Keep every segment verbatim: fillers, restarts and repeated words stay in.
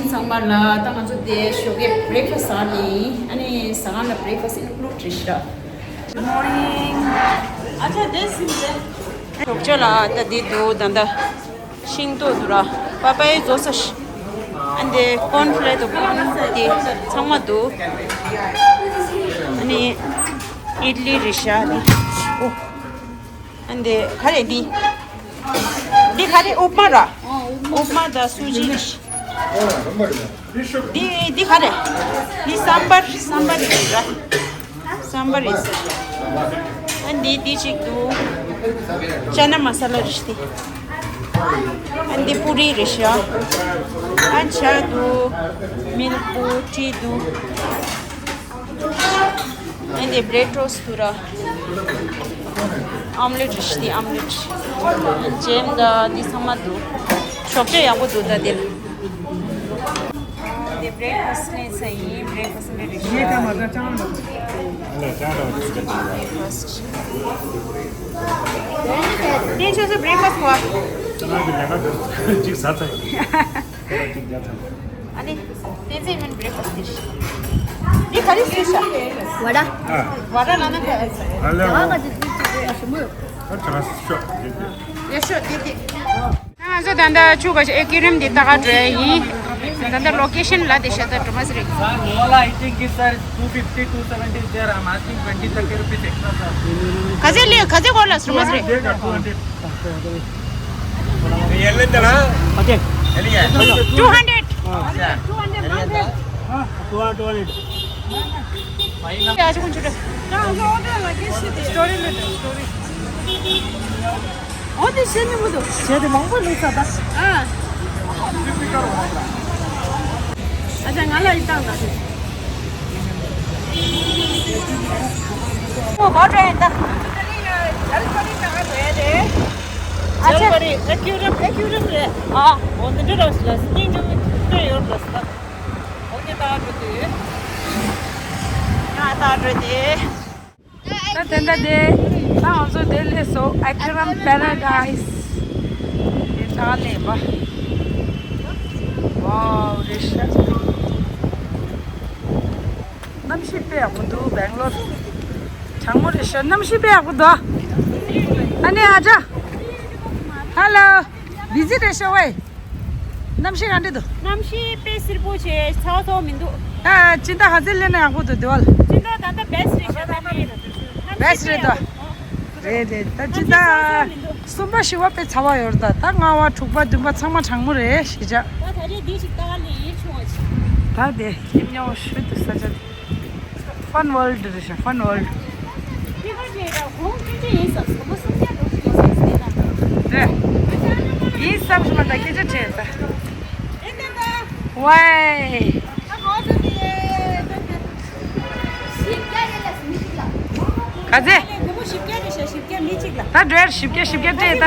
ཚང་མ་ལ་ད་ང་ཚོ་དེ་ཞོགས་ཀས་breakfast་ཟ་ནི། ཨ་ནི་ཟ་ཁང་ལ་breakfast་ཨིན་ལུག་ལུག་བྲིས་ཤག Good morning. ཨ་ཅག་དེ་སིམ་དེ། ཞོགས་ཇ་ལ་ད་དེ་འདུག་ད་ད་ཤིང་ཏོག་འདུག་ར། པ་པའི་བཟོ་ས་ཤི། ཨ་འདི་corn flake་དང་corn་དེ་ཚང་མ་འདུག་ཨ་ནི་ཨིཌ་ལི་རེད་ཤག་དེ། ཨོ། ཨ་འདི་ག་རེ་འདི། འདི་ག་རེ་ཨུབ་མ་ར། ཨུབ་མ་དང་སུ་ཇི་རེད་ཤག་འདི་འདི་ག་རེ། འདི་སམ་བར་སམ་བར་རེད་ར། སམ་བར་རེད་ཟེར། ཨ་འདི་འདི་གཅིག་འདུག་ཅ་ན་མ་ས་ལ་རེད་ཤག་ཨ་འདི་པུ་རི་རེད་ཤག་ཨ་ཇ་འདུག་མིལ་པུ་ཊི་འདུག་ཨ་འདི་bread toast་འདུག་ར། ཨོམ་ལེཊ་རེད་ཤག་འདི་ཨོམ་ལེཊ། ཇེམ་དང་འདི་ཚང་མ་འདུག་ཞོགས་ཇ་ཡག་པོ་འདུག་ད་འདིར། འདི་breakfast་ལེན་ས་ཡིན། breakfast་ལེན་རེད་ཤག breakfast། དེ་ཆོས་སུ་breakfast་གོ། ཅིག་ཟ་ཚར། ཨ་ནི་བསྟན་འཛིན་མིན་breakfast་དེ་རེད། འདི་ག་རེ་ཟེར་ཤག་ཝ་ར། ཝ་ར་ལ་ན་ག་ཨ་ལེ། ཨ་ཅག་ཤོག་འདི་འདི། ཡ་ཤོག་འདི་འདི། ང་ཚོ་ད་ལྟ་ཆུ་ག་ཨེ་ཀི་རིམ་འདི་ལྟ་ག་འགྲོ་ཡ་ཡིན། ད་ལྟ་location་ལ་དེ་ཤ་ད་འགྲོ་མ་ཟེར། Sir, Mola, I think is, sir, two fifty, two seventy is there. I'm asking twenty, thirty rupees extra, sir. ག་ཚད་ལས་ག་ཚད་གོ་ལ་སུ་མ་ཟེར། They got two hundred. Okay. Two hundred. Two hundred. ཡ་ཆུ་ཀུན་ཆུ་རེད། Story་ལ་story། འོ་དེ་བཤད་ནི་མི་འདུག་བྱས་ཏེ་མང་པོ་ལུས་ས་ད། ཨ། ཨ་ཅག་ང་ལ་ཡི་བཏང་ད། ཨོ་གོ་དྲན་ད། ཨ་ཅག་ཨེ་ཁྱུ་རེམ་ཨེ་ཁྱུ་རེམ་རེད། ཨ། འོ་འདི་འདྲ་རོ་ཞིག་ལ་སྙིང་རྗེ་མོ་ཡོད་རེད་ལ་ས་ད། འོ་དེ་ད་འགྲོ་དུས། ང་ད་འགྲོ་དེ། ད་དེ་འདྲ་དེ། ད་ང་ཚོ་དེ་སླེབས་སོང་། ཨེ་ཁི་རམ་པེ་ར་ཌའི་སི། དེ་ད་སླེབས་པ། ཝའོ་རེད་ཤག་གནམ་གཤིས་དཔེ་ཡག་པོ་འདུག་བེང་ལོར། གྲང་མོ་རེད་ཤག་གནམ་གཤིས་དཔེ་ཡག་པོ་འདུག་ཨ་ནི་ཨ་ཅག་ཧ་ལོ། བི་ཟི་རེད་ཤག་ཝེ། གནམ་གཤིས་ག་འདྲ་འདུག་གནམ་གཤིས་དཔེ་བསིལ་པོ་བྱས། ཚ་བ་ཚ་བ་མི་འདུག་ད་སྤྱི་ཟླ་ག་ཚོད་སླེབས་ན་ཡག་པོ་འདུག་དེ་བ་ལ། སྤྱི་ཟླ་ད་ལྟ་བེ་སི་རེད་ཤག་ད་ནི། བེ་སི་རེད་དོ། རེད་རེད། ད་སྤྱི་ཟླ་གསུམ་པ་བཞི་པ་དཔེ་ཚ་བ་ཡོད་རེད། ད་ད་ལྔ་པ་དྲུག་པ་བདུན་པ་ཚང་མ་གྲང་མོ་རེད་ཞེས་བྱ། ད་ད་རེས་འདི་ཞིག་ལྟ་ག་ལེན་ཆུང་བ་ཞིག་ད་དེ་ཁྱིམ་ཉོ་ཤུལ་དུ་ས་ཆ། Fun World་རེད་ཤག Fun World། རེད། ཡིན་བསམ་སོང་ད་སྐད་ཆ་དྲིས་ད། ཝའི། ག་ཚད། ད་འགྲོ་ཡར་བཞི་བརྒྱ་བཞི་བརྒྱ་སྤྲད་ད།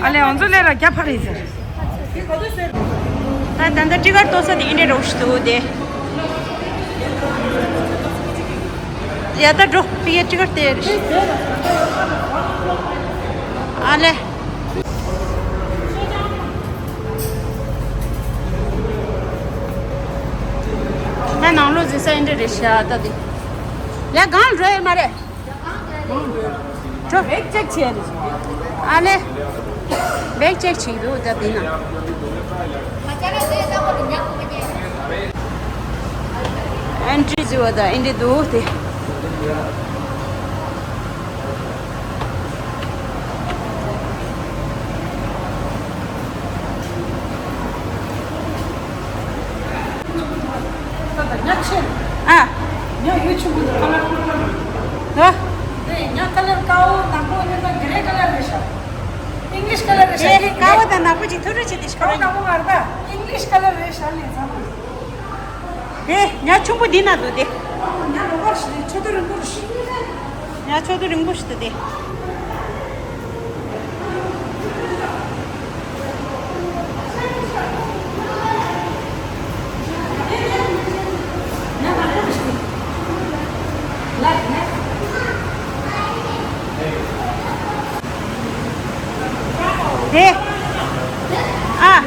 ཨ་ལས་ང་ཚོ་ལས་ལ་བརྒྱ་ཕར་ཡིན་ཟེར། ད་ད་ལྟ་ཊི་ཀེཊ་གཏོང་ས་དེ་ཨིན་ཌི་ཡ་རོགས་ཞིག་འདུག་དེ། ཡ་ད་འགྲོ་ཕི་ཡ་ཊི་ཀེཊ་དེ་རེད། ཨ་ལེ། ང་ནང་ལོགས་འཛིན་ས་ཨིན་ཌི་ཡ་རེད་ཤག་ད་དེ། ཡ་གང་འགྲོ་ཡོད་མ་རེད། འགྲོ། བེག་ཅེག་བྱས་རེད། ཨ་ལེ། བེག་ཅེག་བྱེད་འདུག་ད་དེ་ན། ཨེན་ཊི་རི་བཟོས་པ་དང་ཨེ་འདྲ་འདུག་སྟེ། ཉ་ཆེ། ཨ། ཉ་ཡོད་ཆུང་ཀུ་འདུག་ཁ་ལར་ཁུར་ཁུར། ཧོ། དེ་ཉ་ཁ་ལར་དཀར་པོ་ནག་པོ་ཡོད་ན་གྷི་རེ་ཁ་ལར་རེད་ཤག་ཨིང་ལིཤ་ཁ་ལར་རེད་ཤག་དེ་དཀར་པོ་དང་ནག་པོ་ཅིག་ཐུག་རེ་བྱེད་དེ་ཤག་དཀར་པོ་ནག་པོ་མ་རེད་ད། ཨིང་ལིཤ་ཁ་ལར་རེད་ཤག་ལས་ཚང་མ། དེ་ཉ་ཆུང་པོ་འདི་ན་འདུག་དེ། ཉ་ལོ་པར་ཞིག་རེད། ཆོ་ཏོ་རིང་པོ་རེད། ཉ་ཆོ་ཏོ་རིང་པོ་ཞིག་འདུག་དེ། དེ། ཨ།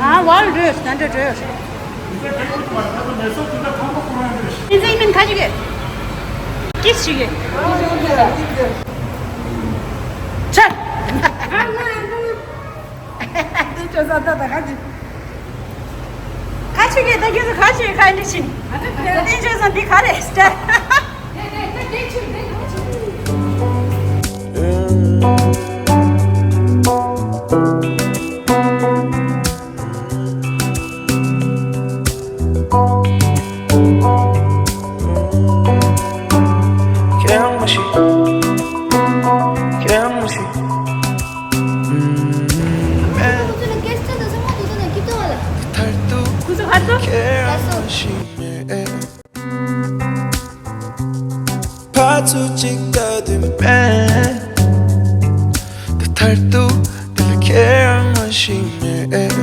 ཨ་ཝལ་འགྲོས་ད་འདྲ་འགྲོས། ཨིན་ཛི་ཨིན་མིན་ཁ་ཅིག་གི། ཀིས་ཅིག་གི། ཆ། དེ་ཅོ་ས་ད་ད་ཁ་ཅིག་ཁ་ཅིག་གི་ད་ཁྱོད་ཚོ་ཁ་ཅིག་ཁ་ལི་ཤིན། དེ་ཅོ་ས་འདི་ག་རེད་སྟ། ཁྱེད་རང་མ་ཤི། ཁྱེད་རང་མ་ཤི། ཁོ་ཚོ་ལ་སྐད་ཆ་དང་སེམས་ཁོང་དུ་དོན་ནས་སྐྱིད་ཐོག་ལ། མཐར་ཐུག་ཁོ་ཚོ་ཁ་ཚོ། ཁྱེད་རང་མ་ཤི་མེད། ཕར་ཚུར་གཅིག་ལྟ་དུས་མེད། ད་མཐར་ཐུག་འདི་ལ་ཁྱེད་རང་མ་ཤི་མེད།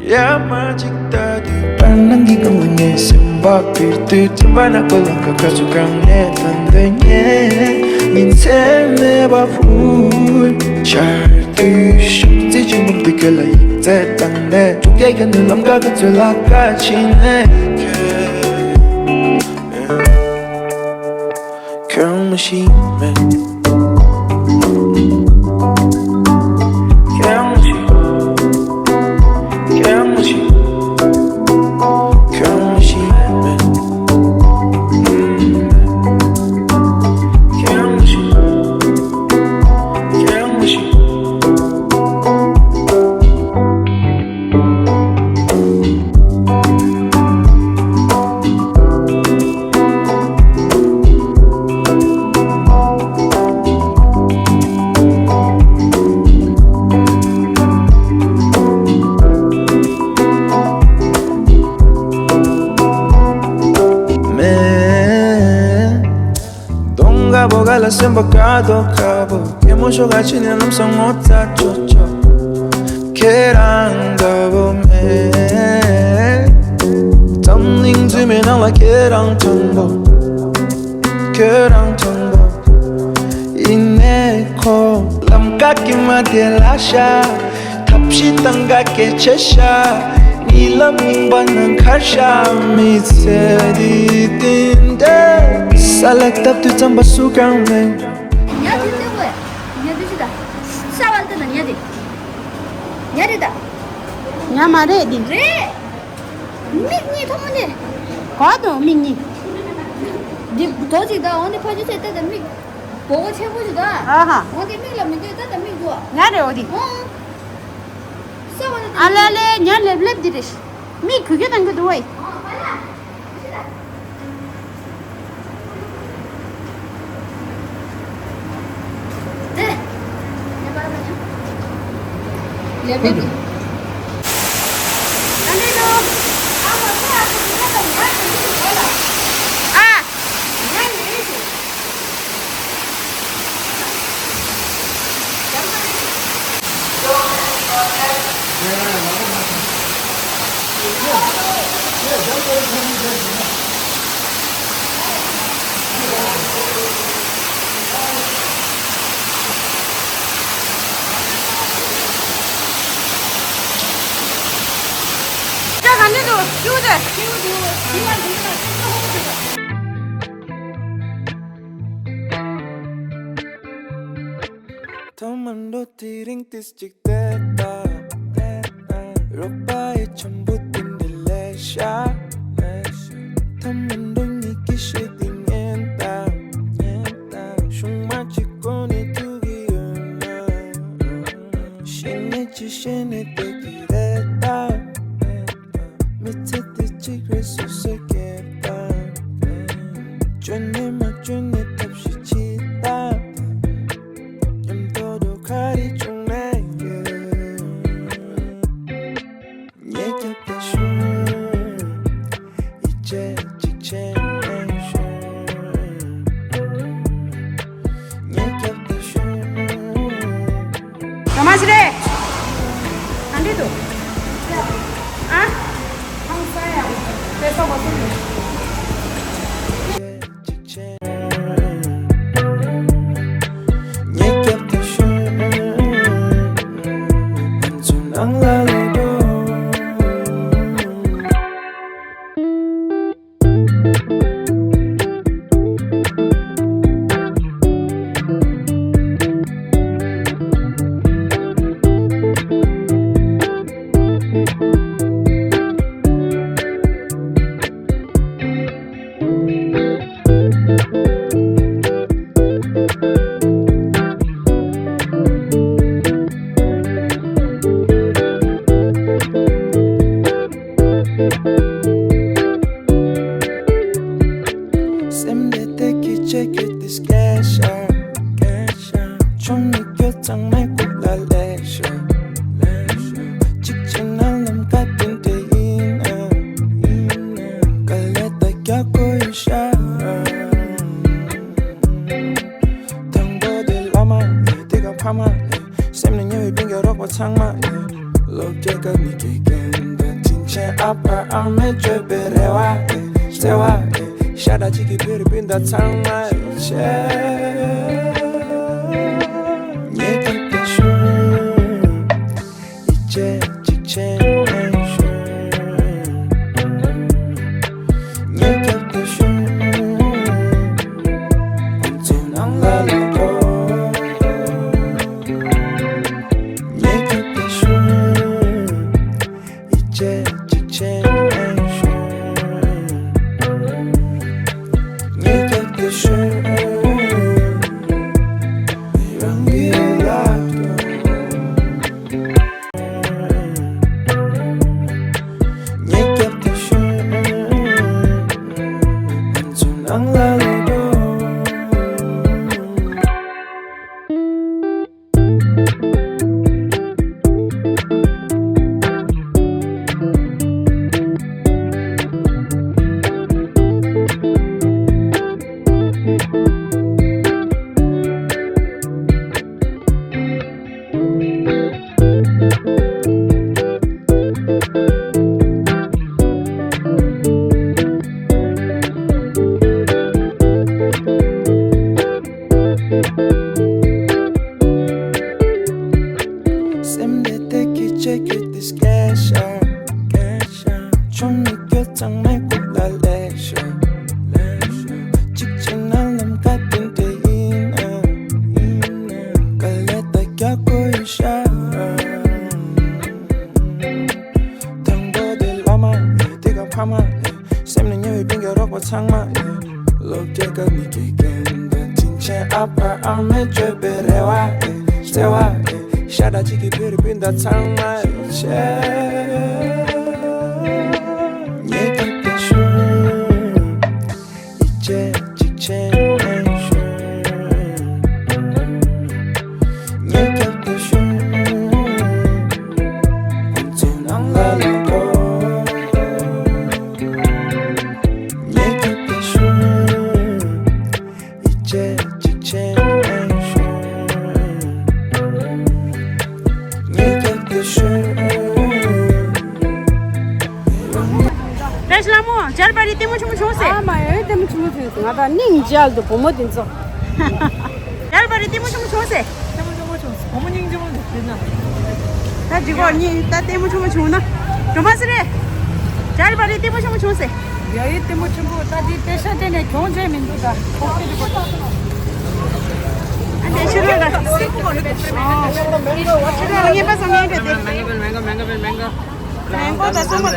ཡ་མ་གཅིག་ལྟ་དུས་བར་སྣང་གི་སྒང་ལ་ངའི་སེམས་པ་འཕུར་དུས་ཚན་པ་ནག་པོ་ལམ་ཁ་ཁ་ཚུར་གང་ནས་ཐོན་དོན་ངས་ཉིན་མཚན་མེད་པ་འཕུར། ཆར་དུས་ཤུགས་རྩེ་ཆེན་པོ་འདི་ག་ལ་ཡིག་ཚད་བཏང་ནས་དྲུག་བརྒྱ་ག་ནས་ལམ་ཁ་ག་ཚོད་ལ་ཁ་ཕྱིན་ནས། ཁྱོད་མ་ཤེས་མེད། ཁྱོད་མ་ཤེས། ཁྱོད་མ་ཤེས། ཁྱོད་མ་ཤེས་མེད། ཁྱོད་མ་ཤེས། ཁྱོད་མ་ཤེས། མེད། གདོང་དཀར་པོ་ག་ལ་སེམས་པ་དཀར་དོ་དཀར་པོ། སྐྱེད་མོ་ཤོག་ག་ཕྱི་ནས་ལམ་སང་ངོ་ཚ་ཆོག་ཆོག་ཁྱེད་རང་འདྲ་བོ་མེད། འཛམ་གླིང་འཛུལ་མའི་ནང་ལ་ཁྱེད་རང་དྲང་པོ། ཁྱེད་རང་དྲང་པོ། ཡིན་ནའི་ཁོ་ལམ་ཀ་གི་མ་དེ་ལ་ཤ། ཐབས་ཤེས་བཏང་ག་སྐད་ཆ་ཤ། གཉིད་ལམ་རྙིང་པ་ནང་ཁར་ཤ། མི་ཚེ་འདི་དེ་འདྲ། ས་ལ་བཏབ་དུས་རྩམ་པ་སུ་གང་མེད། ཉལ་དུས་ལྟ་བུ། ཉལ་དུས་ཅི་ད། ས་བ་ལྟ་ན་ཉལ་དེ། ཉལ་རེད་ད། ཉལ་མ་རེད་འདི། རེད། མིག་གཉིས་ཐོག་མ་ནས། གོ་དང་མིག་གཉིས། འདི་རྡོ་ཅིག་ད་འོ་འདི་ཕ་ཆུ་ཚད་ལྟ་ད་མིག། སྒོར་སྒོར་ཆེན་པོ་ཞིག་ད། ཨ་ཧ། འོ་དེ་མིག་ལ་མི་འདོད་ད་ད་མིག་འདུག་ང་རེད་འོ་དེ། ཨོ། ས་བ་ལ་ཨ་ལེ་ལེ་ཉལ་ལེབ་ལེབ་འདི་རེད། མིག་གུ་གུ་བཏང་གི་འདུག་ཝེ། ཨོ་པ་ལ། ཤི་ད། དེ། ཉལ་པ་ལ་ཉལ། ལེབ་ལེབ་འདི། ཨ་ནི་ལོ། ཨ་མ་ས་ཨ་ཁུ་ང་དང་ང་དང་ཡིན་ལ། ཨ། ང་ཡིན་ཞིག་ཐོག་མར་འགྲོ་དེ་རིང་ཏིས་ཅིག་བལྟས་ད། རོགས་པ་ཡི་འཆམ་པོ་དེ་འདྲ་ལས་ཤ། ཐོག་མར་འགྲོ་ངེས་ཀྱི་ཤེས་དེ་ངན་ད། ཤུང་མ་གཅིག་གོ་ནས་ཐུག་གི་ཡོད་ན། ཤེས་ནས་ཅི་ཤེས་ནས་བལྟས་ཀྱི་རེད་ད། མི་ཚེ་དེ་གཅིག་རེད་སོ་སོས་སྐྱེལ་ད། བཅོས་ནས་མ་བཅོས་ནས་ཐབས་ཤེས་བྱེད་ད། མཉམ་དུ་འགྲོ་ག་རེ་བྱུང་ན་ཡོད། ངས་རྒྱབ་ལ་ཞོན། ཡིད་ཆེས་གཅིག་བྱས་ནས་ཞོན། ངས་རྒྱབ་ལ་ཞོན། ག་མ་ཞིག་རེད། ག་འདྲས་འདུག་ཨ། ཁང་ས་ཡང་དཔེ་ས་བ་སུ་རེད། ངས་རྒྱབ་ལ་ཞོན། སེམས་ནས་ཉེ་བའི་སྤུན་ཀྱག་རོགས་པ་ཚང་མ། སློབ་གྲྭའི་སྐབས་ནས་དགེ་རྒན་དང་དྲིན་ཆེན་ཨ་ཕ་ཨ་མས་བཅོས་པའི་རེ་བ། བརྩེ་བ། ཤ་ཁྲག་གཅིག་གི་བོད་རིགས་སྤུན་ཟླ་ཚང་མ་ཆེ། ཉེ་སྐྱབས་དེ་ཤོད། ཡིད་ཆེས་གཅིག་བྱས་ནས་ཤོད། ཉེ་སྐྱབས་དེ་ཤོད། ང་ཚོའི་ནང་ལ་ལོག་འགྲོ། ཉེ་སྐྱབས་དེ་ཤོད། ཡིད་ཆེས་གཅིག་བྱས་ནས་ཤོད། ཉེ་སྐྱབས་དེ་ཤོད། རང་གི་ལག་ཏུ། ཉེ་སྐྱབས་དེ་ཤོད། ང་ཚོའི་ནང་ལ་ལོག་འགྲོ། སེམས་དེ་དེ་གི་ཆེ་གི་དེ་སྐད་ཤ། སྐད་ཤ། ཆུང་མི་སྐྱོ་ཚང་མའི་ཁུག་ལ་ལེགས་ཤོག་ལེགས་ཤོག་གཅིག་བྱས་ན་ལམ་ཁ་དེ་འདྲ་ཡིན་ན། ཡིན་ན། དཀའ་ལས་ད་རྒྱག་དགོས་ཡོད་ཤག་དང་པོ་དེ་བླ་མ་ཡིན། དེ་ག་ཕ་མ་ཡིན། སེམས་ནས་ཉེ་བའི་སྤུན་ཀྱག་རོགས་པ་ཚང་མ་ཡིན། སློབ་གྲྭའི་སྐབས་ནས་དགེ་རྒན་དང་དྲིན་ཆེན་ཨ་ཕ་ཨ་མས་བཅོས་པའི་རེ་བ་ཡིན། བརྩེ་བ་ཡིན། ཤ་ཁྲག་གཅིག་གི་བོད་རིགས་སྤུན་ཟླ་ཚང་མ་ཡིན། ཆེ། ཉེ་སྐྱབས་དེ་ཤོད། ཡིད་ཆེས་གཅིག་བྱས་ནས་ཤོད། ཉེ་སྐྱབས་དེ་ཤོད། ང་ཚོའི་ནང་ལ་ལོག་འགྲོ། ཉེ་སྐྱབས་དེ་ཤོད། ཡིད་ཆེས་གཅིག་བྱས་ནས་ཤོད། ཉེ་སྐྱབས་དེ་ཤོད། བཀྲ་ཤིས་ལྷ་མོ། ཇར་པ་རི་ལྟད་མོ་ཆེན་མོ་བྱུང་ཟེར། ཨ་མ་ཡ། ལྟད་མོ་ཆེན་མོ་བྱུང་ཟེར། ང་ད་སྙིང་རྗེ་འདུག་བུ་མོ་དེ་ཚོ། ཇར་པ་རི་ལྟད་མོ་ཆེན་མོ་བྱུང་ཟེར། ལྟད་མོ་ཆེན་མོ་བྱུང་ཟེར། བུ་མོ་སྙིང་རྗེ་མོ་འདུག་དེ་ན། ད་འགྲིག་གོ། གཉིས་ད་ལྟད་མོ་ཆེན་མོ་བྱུང་ན། འགྲོ་མ་ཟེར་རེད། ཇར་པ་རི་ལྟད་མོ་ཆེན་མོ་བྱུང་ཟེར། ཡ་ཡི་ལྟད་མོ་ཆེན་པོ་ད་དེ་པེ་ཤ་སྤྲད་ནས་གྱོང་བྱས་མི་འདུག་ད་ཁོག་ཁྱི་རི་པོ་ད། ཨ་འདྲ་ཕྱི་རོལ་ལ། ངེས་པ་བཟང་ངན་འདྲ་དེ། མེང་གོ་ད་སོང་བ་དེ།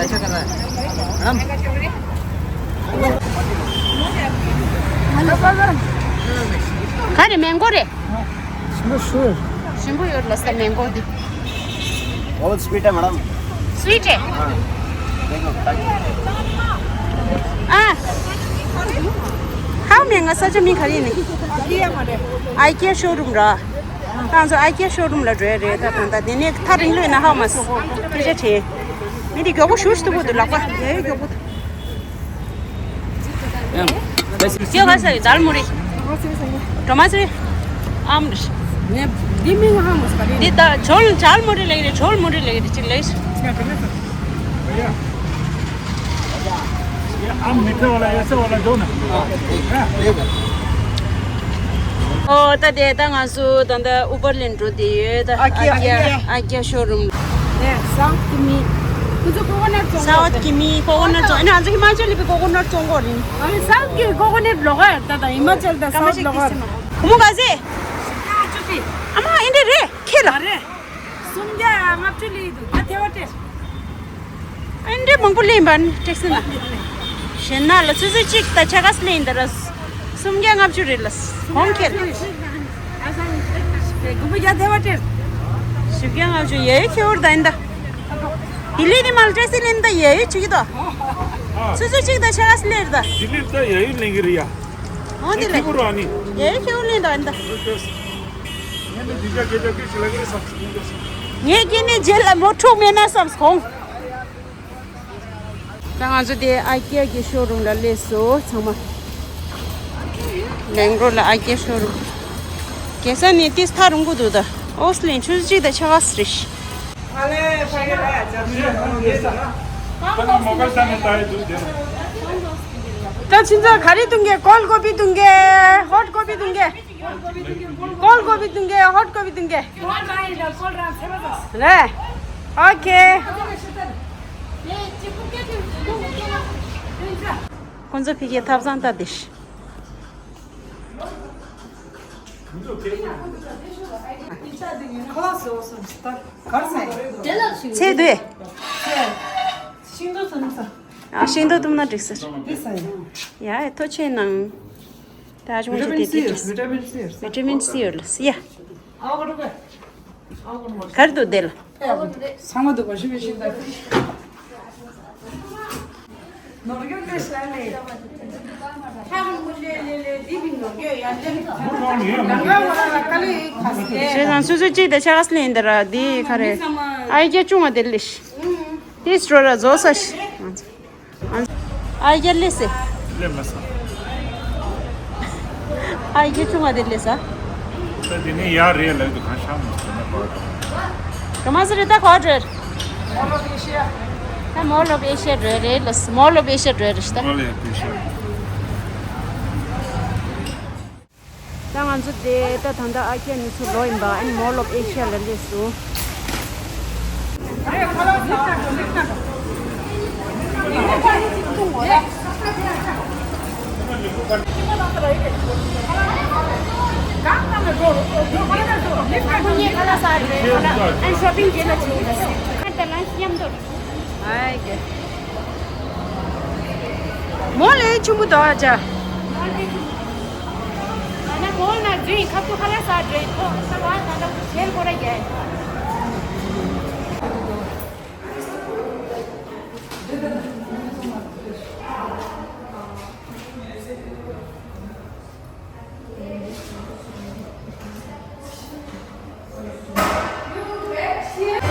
ག་རེ་མེང་གོ་རེད། ཞིམ་པོ་ཡོད་ལ་ས་མེང་གོ་འདི། बहुत स्वीट है madam. Sweet है। हाँ। देखो, खाइए। ཨ། ཧའོ་མེང་གོ་ས་ཆ་མིང་ག་རེ་ཡིན་ནི། ཨའི་ཀེ་ཤོ་རུམ་ར། ད་ང་ཚོ་ཨའི་ཀེ་ཤོ་རུམ་ལ་འགྲོ་ཡ་རེད། ད་ད་ད་དེ་ནས་ཐག་རིང་ལོས་ན་ཧའོ་མ་སི། སྐད་ཆ་དྲིས། མི་དེ་མགྱོགས་པོ་ཞུ་ཞུ་ཐུབ་པོ་འདུག་ལག་པ་ཡ་ཡ་མགྱོགས་པོ་འདུག་ཀྱོ་ག་ས་ཡི་ཛལ་མུ་རི། ཀྲོ་མ་སི་རི། ཨམ་རི། ངས་འདི་མིང་ཧ་མ་སི་པ་རི། འདི་ད་ཇོལ་ཛལ་མུ་རི་ལེགས་རེད། ཇོལ་མུ་རི་ལེགས་རེད། ཅིག་ལེགས། ये आम मीठे वाला, ऐसे वाला दो ना। हाँ, ये दो। ཨོ་ད་དེ་ད་ང་ཚོ་ད་ལྟ་ཨུ་བར་ལེན་འགྲོ་དེ་ཡོད་ད། ཨ་ཀྱ་ཨ་ཀྱ་ཨ་ཀྱ་ཤོ་རུམ། ནས་སའུཐ་གི་མི། ཁོ་ཚོ་ཀོ་ཀོ་ནཊ་བཙོང་གོ། སའུཐ་གི་མི་ཀོ་ཀོ་ནཊ་བཙོང་། ཨ་ནི་ང་ཚོ་ཧི་མ་ཅལ་ལི་པི་ཀོ་ཀོ་ནཊ་བཙོང་གོ་རིན། ཨ་ནི་སའུཐ་གི་ཀོ་ཀོ་ནཊ་ལོག་ག་ཡར་ད་ད་ཧི་མ་ཅལ་ད་སའུཐ་ལོག་ག་ཡར། བུ་མོ་ག་ཚད། ཨ་མ་ཨེ་འདྲ་རེད་ཁྱེད་ལ། ཨ་རེད། སུམ་བརྒྱ་ལྔ་བཅུ་ལི་འདུག་ད་ཐེ་བ་སྤྲད། ཨེ་འདྲ་མང་པོ་ལེན་པ་ནི་ཊེག་སི་ན། གཞན་ན་ལ་ཆུ་ཚོད་གཅིག་དང་ཕྱེད་ཀ་ལེན་འདི་ར། སུམ་བརྒྱ་ལྔ་བཅུ་རེད་ལ། ཧོང་ཁྱེར། དགུ་བརྒྱ་ཐེ་བ་སྤྲད། བཞི་བརྒྱ་ལྔ་བཅུ་ཡ་ཡི་ཁྱེར་བར་ད་ཡིན་ད། ལྡི་ལི་ནི་མ་ལ་ཊེག་སི་ལེན་ད་ཡ་ཡི་བྱེད་ཀྱི་ད། ཆུ་ཚོད་གཅིག་དང་ཕྱེད་ཀ་ལེན་ད། ལྡི་ལི་ད་ཡ་ཡི་ལེན་གི་རེད་ཡ། ཨོ་དེ་ལས། ཁྱེད་པོ་ར་ནི། ཡ་ཡི་ཁྱེད་པོ་ལེན་ད་ཡིན་ད། ངས་ནི་འདི་ཇ་སྐད་ཆ་སྐད་ཆ་ལ་གི་རེད་བསམ་སོང་། ངས་ཀྱི་ནི་རྗེས་ལ་མོ་འཁྲུག་མེད་ན་བསམ་སོང་། ད་ང་ཚོ་དེ་ཨ་ཀྱ་གི་ཤོ་རུམ་ལ་སླེབས་སོང་ཚང་མ། མེང་གོ་ལ་ཨ་ཀྱ་ཤོ་རུམ། གེ་སར་ནས་ཏིས་ཐག་རིང་པོ་འདུག་ད། ཨོ་སི་ལིན་ཆུ་ཚོད་གཅིག་དང་ཕྱེད་ཀ་རེད། ད་ཁྱིམ་ཚང་ག་རེ་འཐུང་གི། ཀོལ་ཀོ་པི་འཐུང་གི། ཧོཊ་ཀོ་པི་འཐུང་གི། ཀོལ་ཀོ་པི་འཐུང་གི། ཧོཊ་ཀོ་པི་འཐུང་གི། རེད། ཨོ་ཁེ། ཁོང་ཚོ་ཕ་གིའི་ཐབ་ཚང་ལྟ་དེ། ཚེ་འདུས། ཤིང་ཏོག་འཐུང་ས། ཨ། ཤིང་ཏོག་འཐུང་ན་འགྲིག་ས་རེད། འགྲིག་ས་ཡིན། ཡ། ཐུགས་རྗེ་ཆེ་གནང་། ད་ཆུང་ཆུང་དེ་དེ་འགྲིག་ས། བི་ཊ་མིན་སི་ཡོད་ལ་སི་ཡ། གར་དུ་བསྡད་ལ། ཚང་མ་འདུག་པ་ཞུ་བའི་ཤིང་ཏོག་ནོར་གྱི་ལས་ཤ་ལས། ཧ་མོ་ལས་ལས་ལས་དེ་བི་ནོར་གྱི་ཡ་ལས། ཞེ་སང་སོ་སོ་གཅིག་དང་ཆ་ག་སི་ལེན་འདི་ར་དེ་ག་རེ། ཨ་ཡི་ཀྱ་ཆུང་བ་དེ་ལས། དེ་སྤྲོ་ར་བཟོ་ས་ཤི། ཨ་ཡི་ཀྱ་ལས་སེ། ལས་མ་ས། ཨ་ཡི་ཀྱ་ཆུང་བ་དེ་ལས་ས། ད་དེ་ནས་ཡར་རེད་ལབ་དུས་གང་ཤར་མ་སོང་ན་གོ། ག་མ་ཟེར་རེད་ད་གོ་འགྲོ། ད་མོ་ལོབ་ཨེ་ཤི་ཡ་འགྲོ་རེད་ལ་མོ་ལོབ་ཨེ་ཤི་ཡ་འགྲོ་རེད་ད། མོ་ལོབ་ཨེ་ཤི་ཡ། ད་ང་ཚོ་དེ་ད་ད་ལྟ་ཨ་ཁྱེད་ནི་ཚུར་ལོག་ཡིན་པ། ཨ་ནི་མོ་ལོབ་ཨེ་ཤི་ཡ་ལ་སླེབས་སོང་། ཨ་ཀྱེ། མོ་ལས་ཆུང་པོ་དོ་ཨ་ཅག་ཨ་ན་མོ་ན་ཛུའི་ཁ་ཐུ་ཁ་ལ་ས་ཏྲེ་ཐོ་ས་བ་ད་ད་ཁེལ་གོ་ར་ཡ།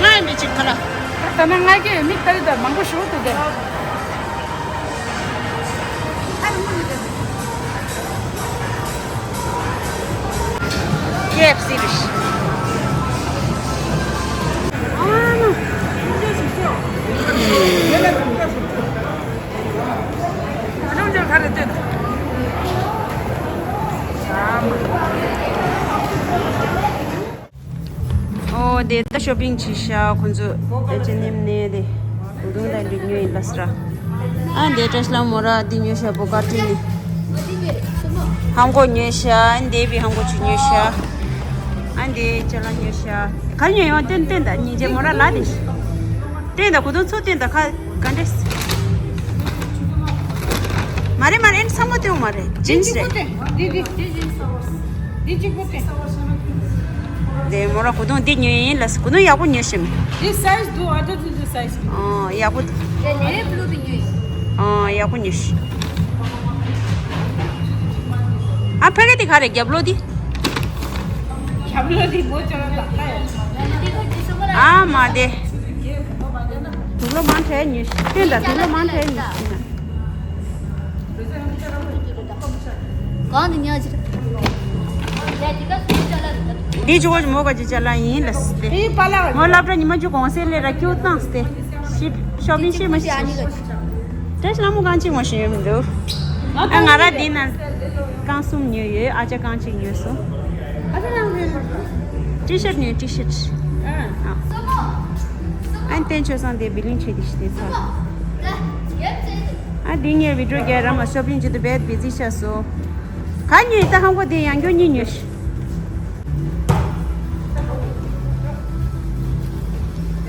ང་ཡི་མི་གཅིག་ཁ་ལ། ད་ནང་ང་གི་མི་ལྟ་གི་ད་མང་པོ་ཞུ་ཐུབ་དེ། ཀེ་ཨེཕ་སི་རེད། ཨ་མ། ཨོ་དེ་ད་ཤོ་པིང་བྱེད་ཤག་ཁོང་ཚོ་ཨེ་ཆི་ཨེན་ཨེམ་ནས་དེ་གོས་ཐུང་དང་འགྲིག་ཉོས་ཡིན་ལ་སི་ར། ཨ་དེ་བཀྲ་ཤིས་ལྷ་མོ་ར་དེ་ཉོས་ཤག་བོ་ཀ་ཏྲི་ནི། ཧང་གོ་ཉོས་ཤག་ཨ་དེ་བི་ཧང་གོ་ཆུ་ཉོས་ཤག་ཨ་དེ་ཅ་ལག་ཉོས་ཤག་ག་རེ་ཉོས་ཡོང་སྟོན་སྟོན་ད་ཉིན་རྗེ་མོ་ར་ལ་དེ། སྟོན་ད་གོས་ཐུང་ཚོ་སྟོན་ད་ཁ། ག་འདྲས། མ་རེད་མ་རེད། ཨེ་ཚང་མ་སྟོན་མ་རེད། ཇིན་སི་རེད། འདི་འདི་འདི་ཇིན་སི་ཨ་བར་སི། འདི་གཅིག་པོ་སྟོན། དེ་མོ་ར་གོས་ཐུང་འདི་ཉོས་ཡིན་ལ་གོས་ཐུང་ཡག་པོ་ཉོས་ཤིམ། འདི་སའི་ཛི་འདུག་ཨ་ད་འདི་འདི་སའི་ཛི་འདུག་ཨོ་ཡག་པོ་འདུག་དེ་ནས་བླུག་པའི་ཉོས་ཡིན། ཨོ་ཡག་པོ་ཉོས་ཤིག་ཨ་ཕ་གི་དེ་ག་རེད་རྒྱབ་ལོགས་དེ། རྒྱབ་ལོགས་དེ་མོ་ཅོ་ལ་ལག་ལྟ་ཡ། ཨ་མ་དེ། དུག་ལོག་མང་དྲགས་ཉོས་ཤིག་སྟོན་ད་དུག་ལོག་མང་དྲགས་ཉོས་ཤིག་གང་དུ་ཉོ་ཅི། འདི་ཇོ་བོ་མོ་ག་ཅི་ཅ་ལག་ཡིན་ལ་སྟེ། དེའི་པ་ལག་མོ་སློབ་གྲྭ་ཉི་མ་བཅུ་གོང་སེ་ལས་ར་ཀྱུ་བཏང་སྟེ། ཤི་ཤོ་པིང་ཤི་མ་ཤི། ཏྲེ་ཤི་ལ་མོ་གང་ཅི་མ་ཤི་ཡོད་མི་འདུག་ཨ་ང་ར་འདི་ན་རྐང་གསུམ་ཉོས་ཡོད། ཨ་ཅག་རྐང་གཅིག་ཉོས་སོང་། ཊི་ཤར་ཊི་ཉོས་ཊི་ཤར་ཊི། ཨ་བསྟན་ཆོས་བཟང་དེ་བི་ལིང་བྱེད་དེ་ཤི་དེ་ཚོ། ཨ་འདི་ངའི་བི་ཌིའོ་རྒྱག་ར་མ་ཤོ་པིང་བྱེད་དུ་བེད་བི་ཛི་ཆགས་སོང་། ག་ཉོས་ད་ཧང་གོ་དེ་ཡང་སྐྱོ་གཉིས་ཉོས་ཤི།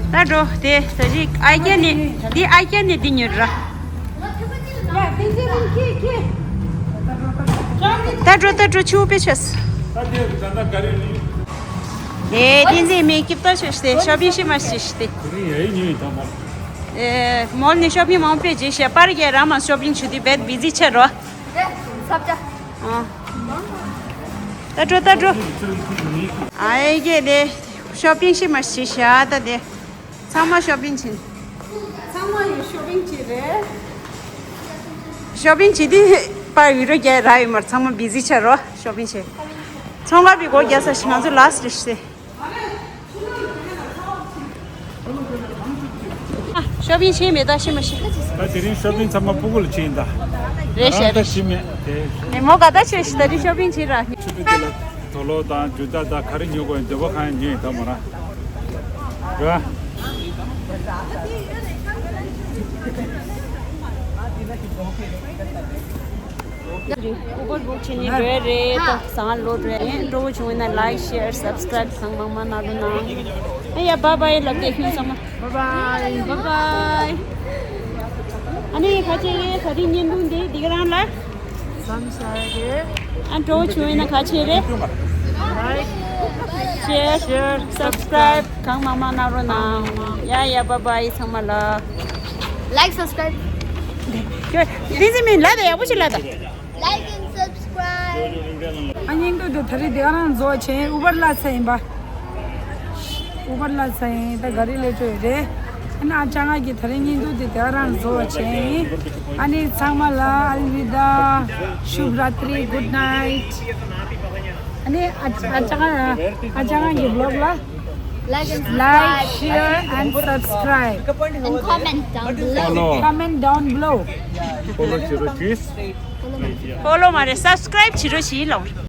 ད་འགྲོ་དེ་ད་ཅིག་ཨ་རྒྱ་ནི་འདི་ཨ་རྒྱ་ནི་འདི་ཉོས་ར། ད་འགྲོ་ད་འགྲོ་ཆུ་བོ་དཔེ་ཆས། ཨེ་དེ་འཛིན་མེད་སྐྱིབ་ལྟ་ཆོས་ཏེ་ཤོ་པིང་ཤི་མ་ཤི་ཤི་ཏེ། ཨེ་མོལ་ནས་ཤོ་པིང་མང་པོ་བྱས་ཤག་པར་རྒྱག་ར་མ་ཤོ་པིང་བྱེད་དུས་བེད་བི་ཛི་ཆགས་རོ། རེད། ས་བཅའ། ཨ། ད་འགྲོ་ད་འགྲོ། ཨ་ཡེ་གེ་དེ། ཤོ་པིང་ཤི་མ་ཤི་ཤག་ད་དེ། ཚང་མ་ཤོ་པིང་ཕྱིན། ཚང་མ་ཡོད་ཤོ་པིང་བྱེད་རེད། ཤོ་པིང་བྱེད་དུས་པར་བི་ཌིའོ་རྒྱག་རག་ཡོད་མ་རེད། ཚང་མ་བི་ཛི་ཆགས་རོ་ཤོ་པིང་བྱེད། ཚོང་ཁང་པའི་སྒོ་རྒྱག་ས་ཞིག་ང་ཚོ་ལ་སི་རེད་ཤི་ཏེ། ཨ། ཤོ་པིང་བྱས་མེད་ད་ཤི་མ་ཤི། ད་དེ་རིང་ཤོ་པིང་ཚང་མ་སྤུ་གུ་ལ་བྱས་ཡིན་ད། རེད་ཤག་ང་ད་ཤི་མེད་དེ། ནས་མོ་ག་ད་ཆོས་ཤི་ད་རིང་ཤོ་པིང་བྱས་ར། ཆུ་ཚོད་དེ་ལ་དོ་ལོ་དང་ཇུ་ཏ་དང་ག་རེ་ཉོ་དགོས་ཡིན་འདོད་པ་གང་ཡང་ཉོས་ཡིན་ད་མོ་རང་། ར། ཨུ་བར་བུག་བྱེད་ནི་རེད་རེད་ད་བཟང་ལོ་རེད། ཨེ་འགྲོ་བོ་བྱུང་ན་ལའིག་ཤེར་སབ་སི་ཀ་རའིབ་གང་མང་མང་གནང་རོགས་གནང་། ཨེ་ཡ་བཱའི་བཱའི་ལབ་དེ་ཁྱོད་ཚང་མ། བཱའི་བཱའི། བཱའི་བཱའི། ཨ་ནི་ཁ་ཆེ་རེད་ད་རིང་བརྙན་ཐུང་འདི་འདི་ག་རང་ལ། བསམ་ས་རེད། ཨ་འགྲོ་བོ་བྱུང་ན་ཁ་ཆེ་རེད། ལའིག་ཤེར་ཤེར་སབ་སི་ཀ་རའིབ་གང་མང་མང་གནང་རོགས་གནང་། ཡ་ཡ་བཱའི་བཱའི་ཚང་མ་ལ། Like, subscribe. ཁྱོད་འདི་ཟིན་མིན་ལབ་ཡག་པོ་ཞིག་ལབ་ད། Like and subscribe. ཨ་སྙིང་སྡུག་དེ་ད་རེས་དེ་ག་རང་རྫོགས་ཆེན་ཨུ་བར་ལ་ཚ་ཡིན་པ། ཨུ་བར་ལ་ཚ་ཡིན་ད་ག་རེ་ལས་བྲོས་རེད། ཨ་ནི་ཨ་ཅག་ང་གི་ད་རེས་སྙིང་སྡུག་དེ་དེ་ག་རང་རྫོགས་ཆེན། ཨ་ནི་ཚང་མ་ལ་ཨལ་ཝི་ད། ཤུབ་ར་ཏྲི། གུད་ནའིཊ། ཨ་ནི་ཨ་ཨ་ཅག་ང་ཨ་ཅག་ང་གི་བི་ལོག་ལ། Like and like, subscribe. Share and subscribe. And comment down below. Follow. Comment down below. Follow བྱེད་རོགས་གྱིས། Follow མ་རེད་སབ་སི་ཀ་རའིབ་བྱེད་རོགས་གྱིས་ལོ།